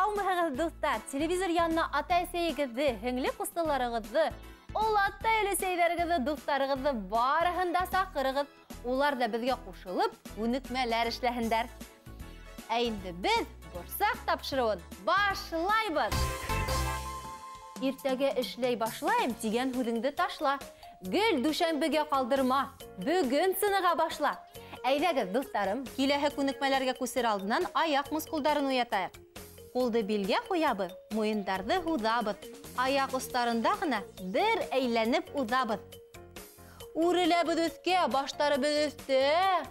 Һаумыһығыҙ, дуҫтар! Телевизор янына ата-әсәйегеҙҙе, һеңле ҡустыларығыҙҙы, олатай-өләсәйҙәрегеҙҙе, дуҫтарығыҙҙы барыһын да саҡырығыҙ. Улар ҙа беҙгә ҡушылып, күнекмәләр эшләһендәр. Ә инде беҙ борсаҡ тапшырыуын башлайбыҙ. Иртәгә эшләй башлайым тигән һүҙеңде ташла. Гел дүшәмбегә ҡалдырма, бөгөн сыныға башла. Әйҙәгеҙ, дуҫтарым, киләһе күнекмәләргә күсер алдынан аяҡ мускулдарын уятайыҡ. Ҡулды билгә ҡуябыҙ, муйындарҙы һуҙабыҙ. Аяҡ остарында ғына бер әйләнеп уҙабыҙ. Үреләбеҙ өҫкә, баштарыбыҙ өҫтә.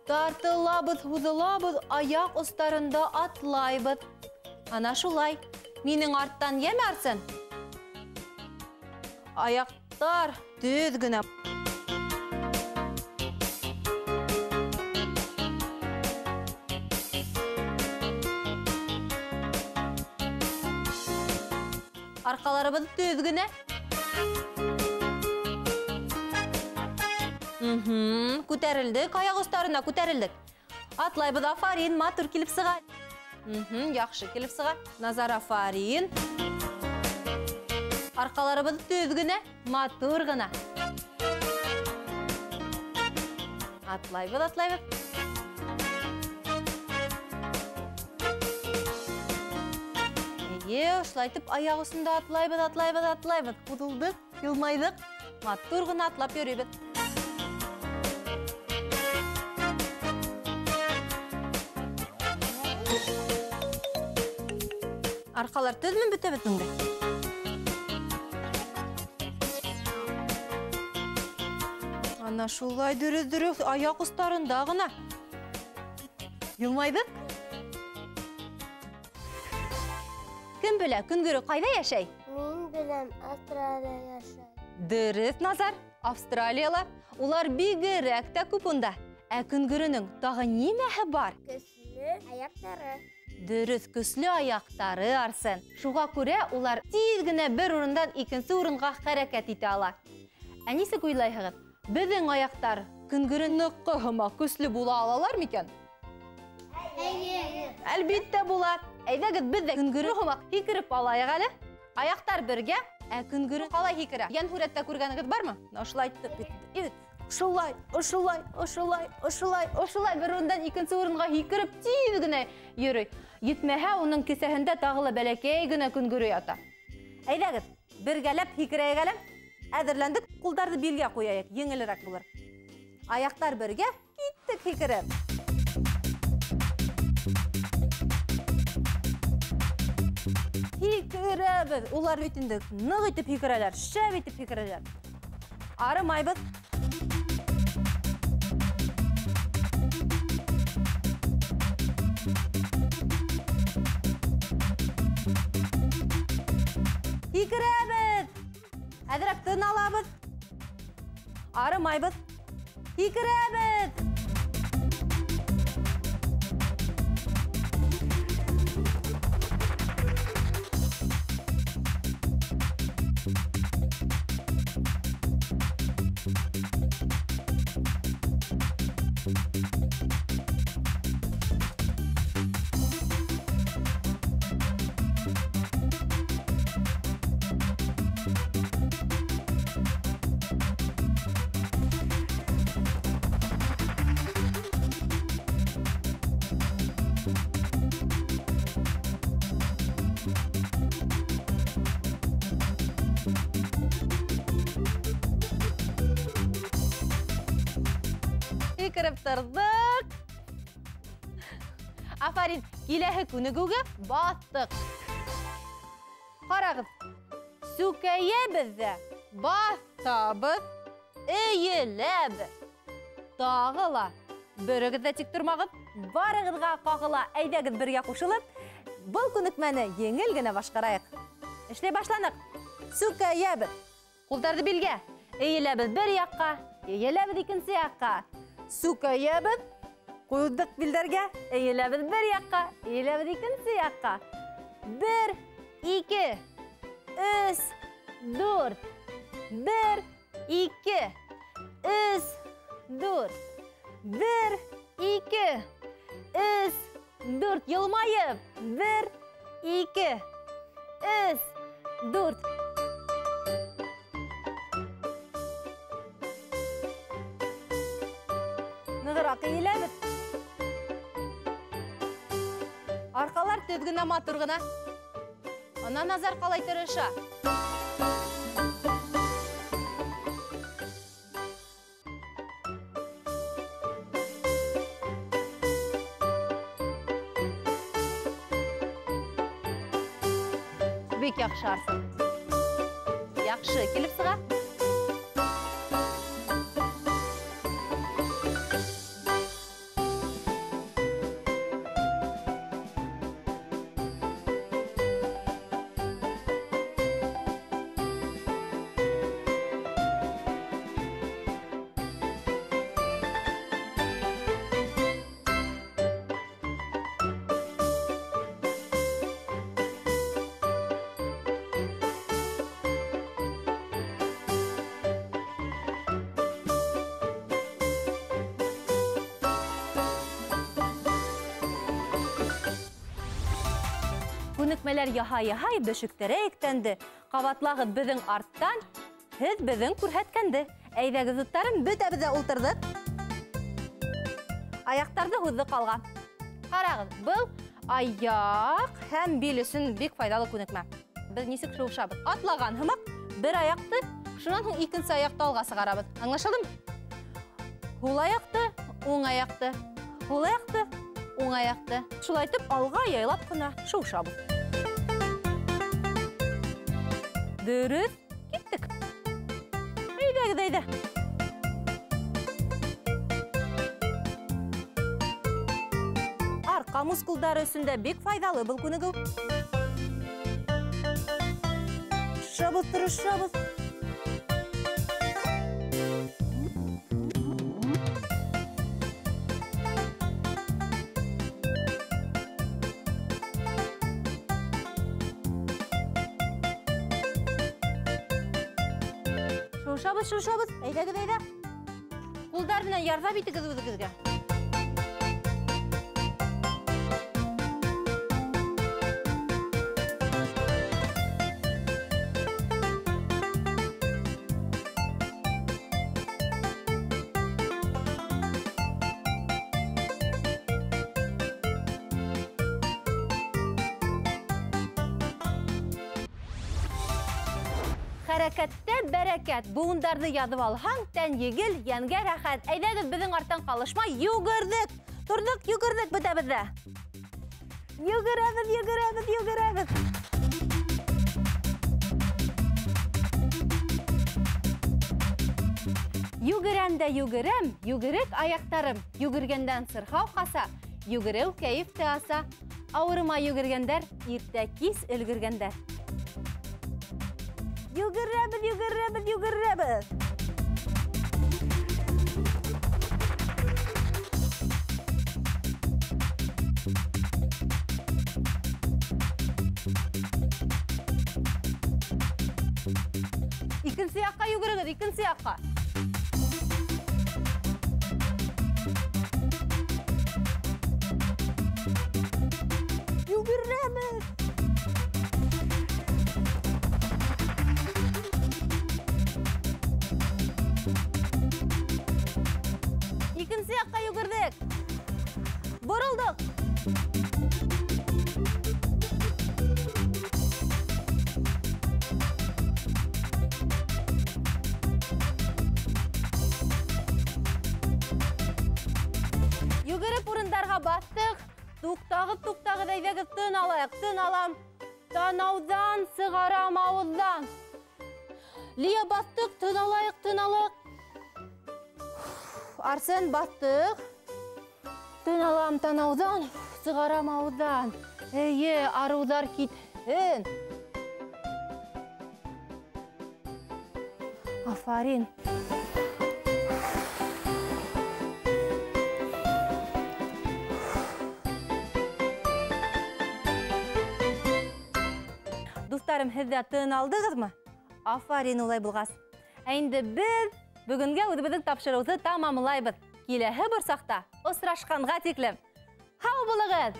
Тартылабыҙ, һуҙылабыҙ, аяҡ остарында атлайбыҙ. Ана шулай. Минең арттан йәме, Арсен? Аяҡтар төҙ генә. Арҡаларыбыҙ төҙ генә. Күтәрелдек, аяҡ остарына күтәрелдек. Атлайбыҙ, афарин, матур килеп сыға. Яҡшы килеп сыға. Назар, афарин. Арҡаларыбыҙ төҙ генә, матур ғына. Атлайбыҙ, атлайбыҙ. Эйе, ошолай итеп аяҡ осонда атлайбыҙ, атлайбыҙ, атлайбыҙ. Һуҙылдыҡ, йылмайҙыҡ, матур ғына атлап йөрөйбөҙ. Арҡалар төҙмө бөтәбеҙҙең дә? Ана шулай дөрөҫ-дөрөҫ аяҡ остарында ғына. Йылмайҙыҡ. Кем белә, көнгөрө ҡайҙа йәшәй? Мин беләм, Австралия йәшәй. Дөрөҫ, Назар, Австралияла. Улар бигерәк тә күп унда. Ә көнгөрөнөң тағы нимәһе бар? Көслө аяҡтары. Дөрөҫ, көслө аяҡтары, Арсен. Шуға күрә улар тиҙ генә бер урындан икенсе урынға хәрәкәт итә ала. Ә нисек уйлайһығыҙ? Беҙҙең аяҡтар көнгөрөнөкө һымаҡ көслө була алалар микән? Эйе. Әлбиттә була. Әйҙәгеҙ, беҙ ҙә көнгөрө һымаҡ һикереп алайыҡ әле. Аяҡтар бергә, ә көнгөрө ҡалай һикерә? Йән һүрәттә күргәнегеҙ бармы? Ошолай итеп бит. Ошолай, ошолай, ошолай, ошолай, ошолай бер урындан икенсе урынға һикереп тиҙ генә йөрөй. Етмәһә, уның кеҫәһендә тағы ла бәләкәй генә көнгөрө ята. Әйҙәгеҙ, бергәләп һикерәйек әле. Әҙерләндек, ҡулдарҙы билгә ҡуяйыҡ, еңелерәк булыр. Аяҡтар бергә, киттек һикереп. Һикерәбеҙ. Улар бит инде ныҡ итеп һикерәләр, шәп итеп һикерәләр. Арымайбыҙ. Һикерәбеҙ. Әҙерәк тын алабыҙ. Арымайбыҙ. Һикерәбеҙ. Һикереп торҙоҡ. Афарин, киләһе күнегеүгә баҫтыҡ. Ҡарағыҙ, сүкәйәбеҙ ҙә, баҫабыҙ, эйеләбеҙ. Тағы ла берегеҙ ҙә тик тормағыҙ, барығыҙға ҡағыла. Әйҙәгеҙ бергә ҡушылып, был күнекмәне еңел генә башҡарайыҡ. Эшләй башланыҡ. Сүкәйәбеҙ. Ҡулдарҙы билгә. Эйеләбеҙ бер яҡҡа, эйеләбеҙ икенсе яҡҡа. Сүкәйәбеҙ, ҡуйҙыҡ билдәргә, эйеләбеҙ бер яҡҡа, эйеләбеҙ икенсе яҡҡа. Бер, ике, өс, дүрт. Бер, ике, өс, дүрт. Бер, ике, өс, дүрт. Йылмайып. Бер, 2, 3, 4. Нығыраҡ эйеләбеҙ. Арҡалар төҙ генә, матур ғына. Ана Назар ҡалай тырыша. Бик яҡшы, Арсен. Яҡшы килеп сыға. Күнекмәләр яһай-яһай бөшөктәре әйткәнде. Ҡабатлағыҙ беҙҙең арттан, һеҙ беҙҙең күрһәткәнде. Әйҙәгеҙ, дуҫтарым, бөтәбеҙ ҙә ултырҙыҡ. Аяҡтарҙы һуҙҙыҡ алға. Ҡарағыҙ, был аяҡ һәм бил өсөн бик файҙалы күнекмә. Беҙ нисек шыуышабыҙ? Атлаған һымаҡ бер аяҡты, шунан һуң икенсе аяҡты алға сығарабыҙ. Аңлашылдымы? Һул аяҡты, уң аяҡты, һул аяҡты, уң аяҡты. Шулай итеп алға яйлап ҡына шыуышабыҙ. Дөрөҫ, киттек. Әйҙәгеҙ, әйҙә. Арҡа мускулдары өсөн дә бик файҙалы был күнегеү. Тырышабыҙ, тырышабыҙ. Шыуышабыҙ, шыуышабыҙ. Әйҙәгеҙ, әйҙә. Ҡулдар менән ярҙам итегеҙ үҙегеҙгә. Хәрәкәттә бәрәкәт. Быуындарҙы яҙып алһаң, тән еңел, йәнгә рәхәт. Әйҙәгеҙ, беҙҙең арттан ҡалышмай йүгерҙек. Торҙоҡ, йүгерҙек бөтәбеҙ ҙә. Йүгерәбеҙ, йүгерәбеҙ, йүгерәбеҙ. Йүгерәм дә йүгерәм, йүгерек аяҡтарым. Йүгергәндән сырхау ҡаса, йүгереү кәйефте аса. Ауырыма йүгергәндәр, иртә кис өлгөргәндәр. Йүгерәбеҙ, йүгерәбеҙ, йүгерәбеҙ. Икенсе яҡҡа йүгерегеҙ, икенсе яҡҡа. Йүгерәбеҙ. Икенсе яҡҡа йүгерҙек. Боролдоҡ. Йүгереп урындарға баҫтыҡ. Туҡтағыҙ, туҡтағыҙ, әйҙәгеҙ, тын алайыҡ, тын алам. Танауҙан сығарам, ауыҙҙан. Лия, баҫтыҡ, тын алайыҡ, тын алайыҡ. Арсен, баҫтыҡ. Тын алам, танауҙан, сығарам, ауыҙҙан. Эйе, арыуҙар китһен. Афарин. Дуҫтарым, һеҙ ҙә тын алдығыҙмы? Афарин, улай булғас. Ә инде беҙ бөгөнгә үҙебеҙҙең тапшырыуҙы тамамлайбыҙ. Киләһе борсаҡта осрашҡанға тиклем. Һау булығыҙ!